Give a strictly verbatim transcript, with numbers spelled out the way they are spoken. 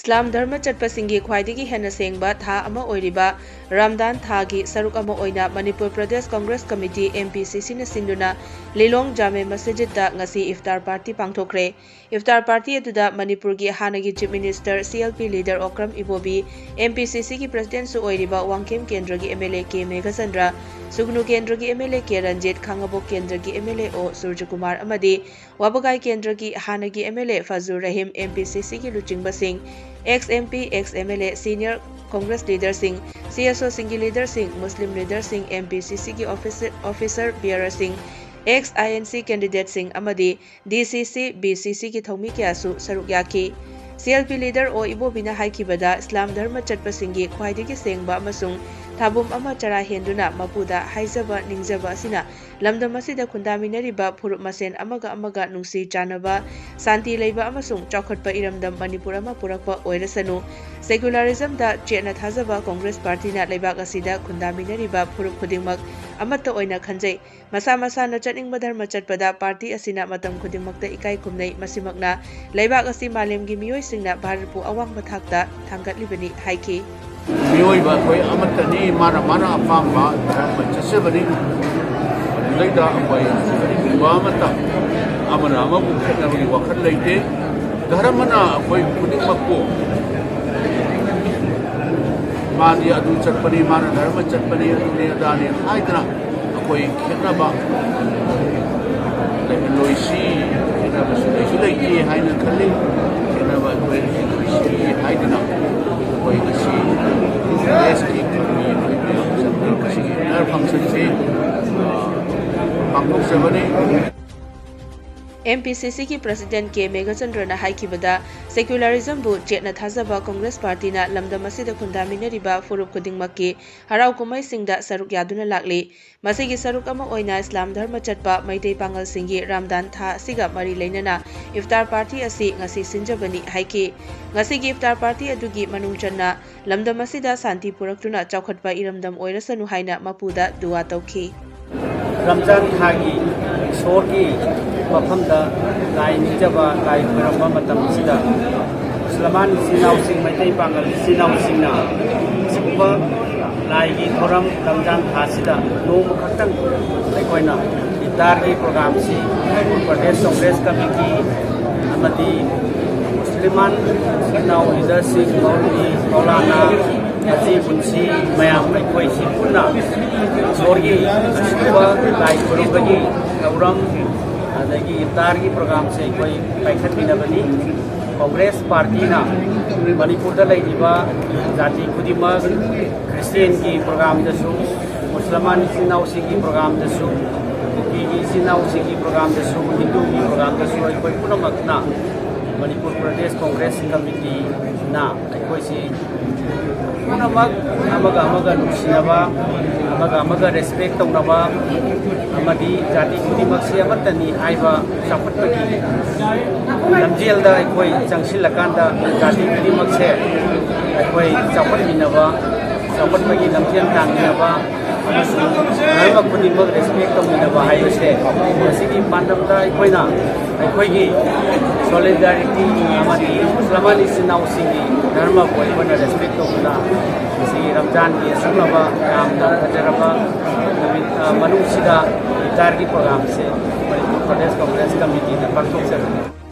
ꯏꯁꯂꯥꯝ ꯙꯔꯃ ꯆꯠꯄꯁꯤꯡꯒꯤ ꯈ꯭ꯋꯥꯏꯗꯒꯤ ꯍꯦꯟꯅ ꯁꯦꯡꯕ ꯊꯥ ꯑꯃ ꯑꯣꯏꯔꯤꯕ ꯔꯝꯗꯥꯟ ꯊꯥꯒꯤ ꯁꯔꯨꯛ ꯑꯃ ꯑꯣꯏꯅ Manipur Pradesh Congress committee, M P C C ꯅ ꯁꯤꯟꯗꯨꯅ ꯂꯤꯂꯣꯡ ꯖꯥꯃꯦ ꯃꯁꯖꯤꯗꯇ ꯉꯁꯤ ꯏꯐꯇꯥꯔ ꯄꯥꯔꯇꯤ ꯄꯥꯡꯊꯣꯛꯈ꯭ꯔꯦ꯫ ꯏꯐꯇꯥꯔ ꯄꯥꯔꯇꯤ ꯑꯗꯨꯗ ꯃꯅꯤꯄꯨꯔꯒꯤ ꯍꯥꯟꯅꯒꯤ chief minister, C L P leader Okram Ibobi, M P C C ꯒꯤ ꯄ꯭ꯔꯁꯤꯗꯦꯟꯠꯁꯨ ꯑꯣꯏꯔꯤꯕ ꯋꯥꯡꯈꯦꯝ ꯀꯦꯟꯗ꯭ꯔꯒꯤ M L A K Meghachandra, ꯁꯨꯒꯅꯨ ꯀꯦꯟꯗ꯭ꯔꯒꯤ M L A K Ranjit, ꯈꯥꯉꯕꯣꯛ ꯀꯦꯟꯗ꯭ꯔꯒꯤ M L A O ꯁꯨꯔꯖꯀꯨꯃꯥꯔ ꯑꯃꯗꯤ ꯋꯥꯕꯒꯥꯏ ꯀꯦꯟꯗ꯭ꯔꯒꯤ ꯍꯥꯟꯅꯒꯤ M L A ꯐꯖꯨꯔ Rahim, M P C C ꯒꯤ ꯂꯨꯆꯤꯡꯕꯁꯤꯡ, ex M P, ex M L A, senior Congress ꯂꯤꯗꯔꯁꯤꯡ, C S O ꯁꯤꯡꯒꯤ ꯂꯤꯗꯔꯁꯤꯡ, ꯃꯨꯁꯂꯤꯝ ꯂꯤꯗꯔꯁꯤꯡ, M P C C ꯒꯤ ꯑꯣꯐꯤꯁꯔ, ꯑꯣꯐꯤꯁꯔ ꯕꯤꯌꯔꯁꯤꯡ, ex I N C ꯀꯦꯟꯗꯤꯗꯦꯠꯁꯤꯡ ꯑꯃꯗꯤ D C C, B C C ꯒꯤ ꯊꯧꯃꯤ ꯀꯌꯥꯁꯨ ꯁꯔꯨꯛ ꯌꯥꯈꯤ꯫ C L P ꯂꯤꯗꯔ ꯑꯣ ꯏꯕꯣꯕꯤꯅ ꯍꯥꯏꯈꯤꯕꯗ, ꯏꯁꯂꯥꯝ ꯙꯔꯃ ꯆꯠꯄꯁꯤꯡꯒꯤ ꯈ꯭ꯋꯥꯏꯗꯒꯤ ꯁꯦꯡꯕ ꯑꯃꯁꯨꯡ ꯊꯥꯕꯨꯝ ꯑꯃ ꯆꯔꯥ ꯍꯦꯟꯗꯨꯅ ꯃꯄꯨꯗ ꯍꯥꯏꯖꯕ ꯅꯤꯡꯖꯕ ꯑꯁꯤꯅ ꯂꯝꯗꯝ ꯑꯁꯤꯗ ꯈꯨꯟꯗꯥꯃꯤꯟꯅꯔꯤꯕ ꯐꯨꯔꯨꯞ ꯃꯁꯦꯟ ꯑꯃꯒ ꯑꯃꯒ ꯅꯨꯡꯁꯤ ꯆꯥꯟꯅꯕ, ꯁꯥꯟꯇꯤ ꯂꯩꯕ ꯑꯃꯁꯨꯡ ꯆꯥꯎꯈꯠꯄ ꯏꯔꯝꯗꯝ ꯃꯅꯤꯄꯨꯔ ꯑꯃ ꯄꯨꯔꯛꯄ ꯑꯣꯏꯔꯁꯅꯨ꯫ ꯁꯦꯀꯨꯂꯔꯤꯖꯝꯗ ꯆꯦꯠꯅ ꯊꯥꯖꯕ ꯀꯣꯡꯒ꯭ꯔꯦꯁ ꯄꯥꯔꯇꯤꯅ ꯂꯩꯕꯥꯛ ꯑꯁꯤꯗ ꯈꯨꯟꯗꯥꯃꯤꯟꯅꯔꯤꯕ ꯐꯨꯔꯨꯞ ꯈꯨꯗꯤꯡꯃꯛ ꯑꯃꯠꯇ ꯑꯣꯏꯅ ꯈꯟꯖꯩ꯫ ꯃꯁꯥ ꯃꯁꯥꯅ ꯆꯠꯅꯤꯡꯕ ꯙꯔꯃ ꯆꯠꯄꯗ ꯄꯥꯔꯇꯤ ꯑꯁꯤꯅ ꯃꯇꯝ ꯈꯨꯗꯤꯡꯃꯛꯇ ꯏꯀꯥꯏ ꯈꯨꯝꯅꯩ꯫ ꯃꯁꯤꯃꯛꯅ ꯂꯩꯕꯥꯛ ꯑꯁꯤ ꯃꯥꯂꯦꯝꯒꯤ ꯃꯤꯑꯣꯏꯁꯤꯡꯅ ꯚꯥꯔꯠꯄꯨ ꯑꯋꯥꯡꯕ ꯊꯥꯛꯇ ꯊꯥꯡꯒꯠꯂꯤꯕꯅꯤ ꯍꯥꯏꯈꯤ꯫ ꯃꯤꯑꯣꯏꯕ ꯑꯩꯈꯣꯏ ꯑꯃꯠꯇꯅꯤ, ꯃꯥꯅ ꯃꯥꯅ ꯑꯄꯥꯝꯕ ꯙꯔꯃ ꯆꯠꯆꯕꯅꯤ꯫ ꯃꯗꯨꯗꯩꯗ ꯑꯩꯈꯣꯏ ꯀꯔꯤꯒꯨꯝꯕ ꯑꯃꯠꯇ ꯑꯃꯅ ꯑꯃꯕꯨ ꯈꯦꯠꯅꯕꯒꯤ ꯋꯥꯈꯜ ꯂꯩꯇꯦ꯫ ꯙꯔꯃꯅ ꯑꯩꯈꯣꯏ ꯈꯨꯗꯤꯡꯃꯛꯄꯨ ꯃꯥꯗꯤ ꯑꯗꯨ ꯆꯠꯄꯅꯤ, ꯃꯥꯅ ꯙꯔꯃ ꯆꯠꯄꯅꯤ, ꯑꯗꯨꯅꯤ ꯑꯗꯥꯅꯤ ꯍꯥꯏꯗꯅ ꯑꯩꯈꯣꯏ ꯈꯦꯠꯅꯕ ꯂꯩꯍꯜꯂꯣꯏꯁꯤ, ꯈꯦꯠꯅꯕꯁꯨ ꯂꯩꯁꯨ ꯂꯩꯇꯦ ꯍꯥꯏꯅ ꯈꯜꯂꯤ꯫ ꯈꯦꯠꯅꯕ ꯑꯩꯈꯣꯏ ꯂꯩꯍꯜꯂꯣꯏꯁꯤ ꯍꯥꯏꯗꯨꯅ ꯑꯩꯈꯣꯏ ꯉꯁꯤ ꯀꯣꯡꯒ꯭ꯔꯦꯁꯀꯤ ꯀꯔꯃꯤ ꯑꯩꯈꯣꯏ ꯃꯌꯥꯝ ꯆꯠꯄ ꯃꯁꯤꯒꯤ ꯑꯦꯅꯨꯋꯦꯜ ꯐꯪꯁꯟꯁꯤ, ꯑ, ꯄꯥꯡꯊꯣꯛꯆꯕꯅꯤ꯫ ꯑꯦꯝ ꯄꯤ ꯁꯤ ꯁꯤꯒꯤ ꯄ꯭ꯔꯁꯤꯗꯦꯟꯠ ꯀꯦ ꯃꯦꯘꯆꯟꯗ꯭ꯔꯅ ꯍꯥꯏꯈꯤꯕꯗ, ꯁꯦꯀ꯭ꯌꯨꯂꯔꯤꯖꯝꯕꯨ ꯆꯦꯠꯅ ꯊꯥꯖꯕ ꯀꯪꯒ꯭ꯔꯦꯁ ꯄꯥꯔꯇꯤꯅ ꯂꯝꯗꯝ ꯑꯁꯤꯗ ꯈꯨꯟꯗꯥꯃꯤꯟꯅꯔꯤꯕ ꯐꯨꯔꯨꯞ ꯈꯨꯗꯤꯡꯃꯛꯀꯤ ꯍꯔꯥꯎ ꯀꯨꯝꯍꯩꯁꯤꯡꯗ ꯁꯔꯨꯛ ꯌꯥꯗꯨꯅ ꯂꯥꯛꯂꯤ꯫ ꯃꯁꯤꯒꯤ ꯁꯔꯨꯛ ꯑꯃ ꯑꯣꯏꯅ ꯏꯁꯂꯥꯝ ꯙꯔꯃ ꯆꯠꯄ ꯃꯩꯇꯩ ꯄꯥꯉꯜꯁꯤꯡꯒꯤ ꯔꯥꯝꯗꯥꯟ ꯊꯥ ꯑꯁꯤꯒ ꯃꯔꯤ ꯂꯩꯅꯅ ꯏꯐꯇꯥꯔ ꯄꯥꯔꯇꯤ ꯑꯁꯤ ꯉꯁꯤ ꯁꯤꯟꯖꯕꯅꯤ ꯍꯥꯏꯈꯤ꯫ ꯉꯁꯤꯒꯤ ꯏꯐꯇꯥꯔ ꯄꯥꯔꯇꯤ ꯑꯗꯨꯒꯤ ꯃꯅꯨꯡ ꯆꯟꯅ ꯂꯝꯗꯝ ꯑꯁꯤꯗ ꯁꯥꯟꯇꯤ ꯄꯨꯔꯛꯇꯨꯅ ꯆꯥꯎꯈꯠꯄ ꯏꯔꯝꯗꯝ ꯑꯣꯏꯔꯁꯅꯨ ꯍꯥꯏꯅ ꯃꯄꯨꯗ ꯗꯨꯋꯥ ꯇꯧꯈꯤ꯫ ꯔꯝꯖꯥꯟ ꯊꯥꯒꯤ ꯏꯁꯣꯔꯒꯤ ꯃꯐꯝꯗ ꯂꯥꯏ ꯅꯤꯡꯖꯕ, ꯂꯥꯏ ꯈꯣꯏꯔꯝꯕ ꯃꯇꯝꯁꯤꯗ ꯃꯨꯁꯜꯃꯥꯟ ꯏꯆꯤꯟ ꯏꯅꯥꯎꯁꯤꯡ, ꯃꯩꯇꯩ ꯄꯥꯉꯜ ꯏꯆꯤꯟ ꯏꯅꯥꯎꯁꯤꯡꯅ ꯑꯁꯤꯒꯨꯝꯕ ꯂꯥꯏꯒꯤ ꯊꯧꯔꯝ ꯔꯝꯖꯥꯟ ꯊꯥꯁꯤꯗ ꯅꯣꯡꯃ ꯈꯛꯇꯪ ꯑꯩꯈꯣꯏꯅ ꯏꯐꯇꯥꯔꯒꯤ ꯄ꯭ꯔꯣꯒ꯭ꯔꯥꯝꯁꯤ ꯃꯅꯤꯄꯨꯔ ꯄ꯭ꯔꯗꯦꯁ ꯀꯪꯒ꯭ꯔꯦꯁ ꯀꯃꯤꯇꯤ ꯑꯃꯗꯤ ꯃꯨꯁꯂꯤꯝ ꯏꯅꯥꯎ ꯂꯤꯗꯔꯁꯤꯡ, ꯃꯧꯂꯨꯕꯤ, ꯃꯧꯂꯥꯅꯥ, ꯃꯆꯤ ꯄꯨꯟꯁꯤ ꯃꯌꯥꯝ ꯑꯩꯈꯣꯏꯁꯤ ꯄꯨꯟꯅ ꯏꯁꯣꯔꯒꯤ ꯑꯁꯤꯒꯨꯝꯕ ꯂꯥꯏ ꯈꯨꯔꯨꯝꯕꯒꯤ ꯊꯧꯔꯝ, ꯑꯗꯒꯤ ꯏꯐꯇꯥꯔꯒꯤ ꯄ꯭ꯔꯣꯒ꯭ꯔꯥꯝꯁꯦ ꯑꯩꯈꯣꯏ ꯄꯥꯏꯈꯠꯃꯤꯟꯅꯕꯅꯤ꯫ ꯀꯪꯒ꯭ꯔꯦꯁ ꯄꯥꯔꯇꯤꯅ ꯃꯅꯤꯄꯨꯔꯗ ꯂꯩꯔꯤꯕ ꯖꯥꯇꯤ ꯈꯨꯗꯤꯡꯃꯛ, ꯈ꯭ꯔꯤꯁꯇꯤꯌꯟꯒꯤ ꯄ꯭ꯔꯣꯒ꯭ꯔꯥꯝꯗꯁꯨ, ꯃꯨꯁꯜꯃꯥꯟ ꯏꯆꯤꯟ ꯏꯅꯥꯎꯁꯤꯡꯒꯤ ꯄ꯭ꯔꯣꯒ꯭ꯔꯥꯝꯗꯁꯨ, ꯀꯨꯀꯤꯒꯤ ꯏꯆꯤꯟ ꯏꯅꯥꯎꯁꯤꯡꯒꯤ ꯄ꯭ꯔꯣꯒ꯭ꯔꯥꯝꯗꯁꯨ, ꯍꯤꯟꯗꯨꯒꯤ ꯄ꯭ꯔꯣꯒ꯭ꯔꯥꯝꯗꯁꯨ ꯑꯩꯈꯣꯏ ꯄꯨꯝꯅꯃꯛꯅ ꯃꯅꯤꯄꯨꯔ ꯄ꯭ꯔꯗꯦꯁ ꯀꯪꯒ꯭ꯔꯦꯁ ꯀꯃꯤꯇꯤꯅ ꯑꯩꯈꯣꯏꯁꯤ ꯄꯨꯝꯅꯃꯛ ꯑꯃꯒ ꯑꯃꯒ ꯅꯨꯡꯁꯤꯅꯕ, ꯑꯃꯒ ꯑꯃꯒ ꯔꯦꯁꯄꯦꯛ ꯇꯧꯅꯕ, ꯑꯃꯗꯤ ꯖꯥꯇꯤ ꯈꯨꯗꯤꯡꯃꯛꯁꯤ ꯑꯃꯠꯇꯅꯤ ꯍꯥꯏꯕ ꯆꯥꯎꯈꯠꯄꯒꯤ ꯂꯝꯖꯦꯜꯗ ꯑꯩꯈꯣꯏ ꯆꯪꯁꯤꯜꯂꯀꯥꯟꯗ ꯖꯥꯇꯤ ꯈꯨꯗꯤꯡꯃꯛꯁꯦ ꯑꯩꯈꯣꯏ ꯆꯥꯎꯈꯠꯃꯤꯟꯅꯕ, ꯆꯥꯎꯈꯠꯄꯒꯤ ꯂꯝꯖꯦꯜ ꯇꯥꯟꯃꯤꯟꯅꯕ ꯑꯃꯁꯨꯡ ꯙꯔꯃ ꯈꯨꯗꯤꯡꯃꯛ ꯔꯦꯁꯄꯦꯛ ꯇꯧꯃꯤꯟꯅꯕ ꯍꯥꯏꯕꯁꯦ ꯃꯁꯤꯒꯤ ꯄꯥꯟꯗꯝꯗ ꯑꯩꯈꯣꯏꯅ ꯑꯩꯈꯣꯏꯒꯤ ꯁꯣꯂꯤꯗꯥꯔꯤꯇꯤ ꯑꯃꯗꯤ ꯃꯨꯁꯜꯃꯥꯟ ꯏꯆꯤꯟ ꯏꯅꯥꯎꯁꯤꯡꯒꯤ ꯙꯔꯃꯕꯨ ꯑꯩꯈꯣꯏꯅ ꯔꯦꯁꯄꯦꯛ ꯇꯧꯗꯨꯅ ꯉꯁꯤꯒꯤ ꯔꯝꯖꯥꯟꯒꯤ ꯑꯁꯨꯛꯂꯕ ꯌꯥꯝꯅ ꯐꯖꯔꯕ ꯅꯨꯃꯤꯠ, ꯑ, ꯃꯅꯨꯡꯁꯤꯗ ꯏꯐꯇꯥꯔꯒꯤ ꯄ꯭ꯔꯣꯒ꯭ꯔꯥꯝꯁꯦ ꯃꯅꯤꯄꯨꯔ ꯄ꯭ꯔꯗꯦꯁ ꯀꯪꯒ꯭ꯔꯦꯁ ꯀꯃꯤꯇꯤꯅ ꯄꯥꯡꯊꯣꯛꯆꯔꯤ꯫